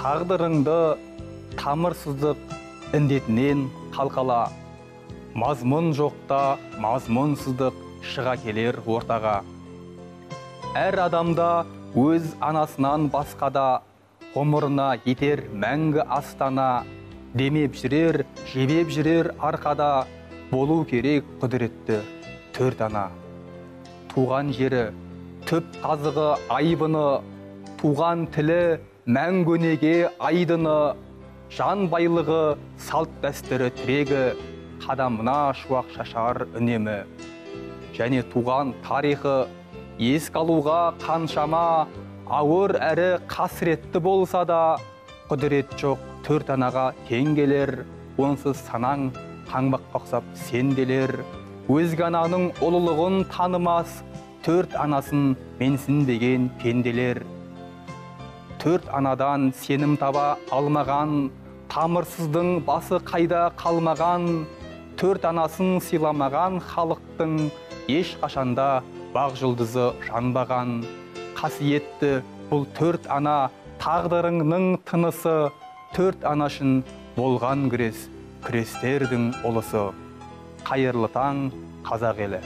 Тағдырыңды тамырсыздық індетінен қалқала. Мазмұн жоқта мазмұнсыздық шыға келер ортаға. Әр адамда өз анасынан басқада ғұмырына етер мәңгі астана, демеп жүрер, жебеп жүрер арқада болу керек құдіретті төрт ана. Туған жері, түп қазығы айбыны, туған тілі мәңгі өнеге айдыны, жан байлығы, салт дәстүрі тірегі, қадамына шуақ шашар үнемі. Және туған тарихы еске алуға қаншама ауыр әрі қасіретті болса да, құдірет жоқ төрт анаға тең келер, онсыз санаң қаңбаққа ұқсап сенделер. Өзге ананың ұлылығын танымас, төрт анасын менсінбеген пенделер. Төрт анадан сенім таба алмаған, тамырсыздың басы қайда қалмаған, төрт анасын сыйламаған халықтың ешқашанда бақ жұлдызы жанбаған. Қасиетті бұл төрт ана тағдырыңның тынысы, төрт ана үшін болған күрес, күрестердің ұлысы. Қайырлы таң, қазақ елі.